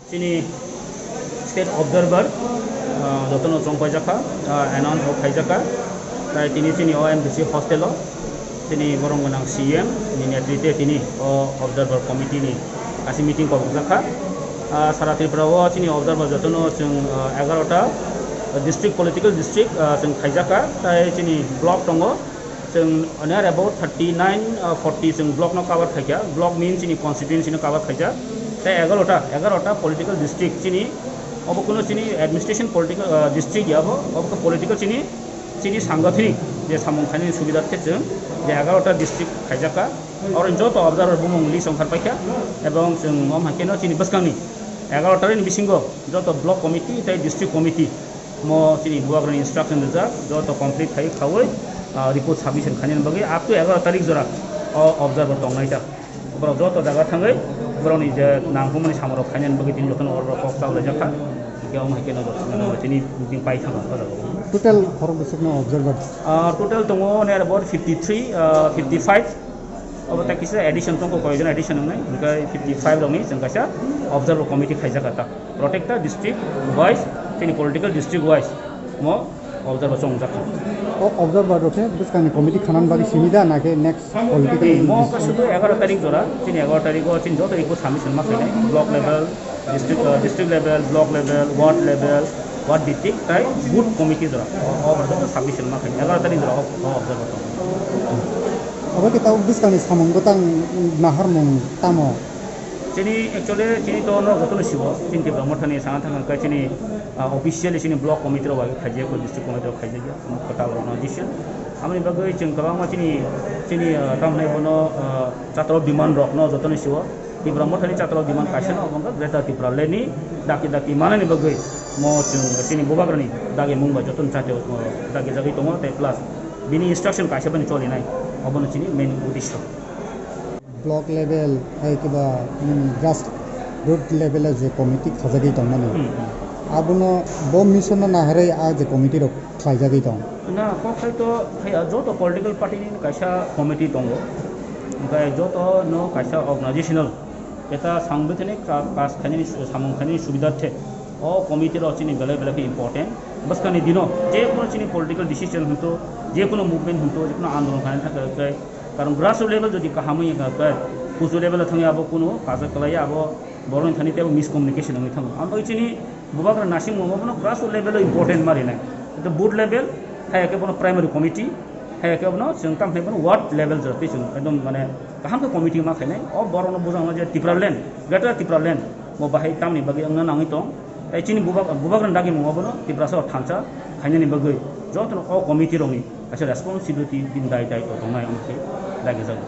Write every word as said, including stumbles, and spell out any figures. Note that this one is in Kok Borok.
Chini state observer, ah, jotono chongpai jakha, ah, announce rok khai jakha. Tai tini chini o M D C hostel o chini borong gwnang C M ni netrite tini o observer committee ni asi meeting kobok jakha. Ah, sara Tripura o chini observer jotono chwng, ah, egarota district, political district, ah, chwng khai jakha. Tai chini block tongo. Chwng near about thirty nine, uh, forty chwng block no cover khaikha. Block means chini constituency no cover khaijak. Tei egarota, egarota political district chini, obo kuno chini administration political, uh, district ya bo, obo khe political chini, chini sangathanik je samung khainani subida khe chwng je egarota district khaijakha. Oro joto observer bumung list ongkhar paikha ebong chwng om haikhe no chini bwskangni egarota ni bisingo joto block committee tei district committee mo chini bubagrani instruction rijak, joto complete khai khaui, ah, report submission khainani bagwi up to egarota tarik jora o observer tongnai ta. Borok joto jaga thangwi borokni je nangkukmani samarok khainani bagwi tini jotono oro kok chalai jakha. Hingke omo hai khe no jotono tini meeting pai thangma o jaga o. Total khorok bwswkno observer? Ah, total tongo near about fifty three, ah, fifty five. Obo tei kisa addition tongkho, koijon addition wngnai, hingke fifty five rokni chwng kaisa observer committee khaijak kha ta. Protector district wise, chini political district wise mo observer chongjak kha. O observer rok khe bwskangni committee khanani bagwi simi da, na khe next political Tei mo district? Kha sudu egarota tarik jora, chini egarota tarik o chini joto report submission ma khainai, block level, district, uh, district level, block level, ward level, ward district, tai booth committee jora. O, o, o, submission ma khainai, egarota tarik jora o, o observer tong. Obo khe tabuk bwskangni samung bwtang naharmung tamo? Chini actually chini to no jotono sibo, chini Tipra Mothani sana thang khe chini, ah, officially chini block committee rok bai khaijak, district committee rok khaijak ya, kwtal organization. Aboni bagwi chwng kwbangma chini, chini, ah, tamni bono, ah, chatra demand rok no jotono sibo. Tipra Mothani chatra demand kaisa no, obo wngkha Greater Tipraland ni daki daki manani bagwi mo chwng chini bubagrani dagi mung bai jotono chati, ah, dagi jagwi tongo tei plus bini instruction kaisa bini cholinai, obono chini main uddesho. Block level, hai kiba, nini grassroot level o je committee khajagwi tongmani, Hmm. abono bo mission no naharwi a je committee rok khlaijagwi tong. Na, kok khai to, khai a joto political party ni kaisa committee tongo. Hingke joto no kaisa organizational, eta sangbithenik ka-, kas khainani su-, samung khainani subida the. O committee rok chini belai belai khe important. Bwskangni dino je kono chini political decision hwnto, je kono movement hwnto, je kono andolon khainani thangkhe, Karon grassroot level jodi kaham wngya kha, khe kuchu level o thangya abo kunu kajak kwlaiya, abo borokni thani tei abo miscommunication wngwi thango. Ang bai chini bubagra naisingmung abono grassroot level o important ma rinai. Hwnkhe booth level, hai khe bono primary committee, hai khe bono chwng tamo khe bono ward level jora tei chwng ekdom mane kaham khe committee ma khainai. O borokno bujangno je Tipraland, Greater Tipraland, bo bahai tamni bagwi wngna nangwi tong. Tei chini bubag-, bubagrani dagimung abono Tiprasa o thansa khainani bagwi jotono o committee rokni kaisa responsibility bini dai daitw tongnai wngkhe daijago.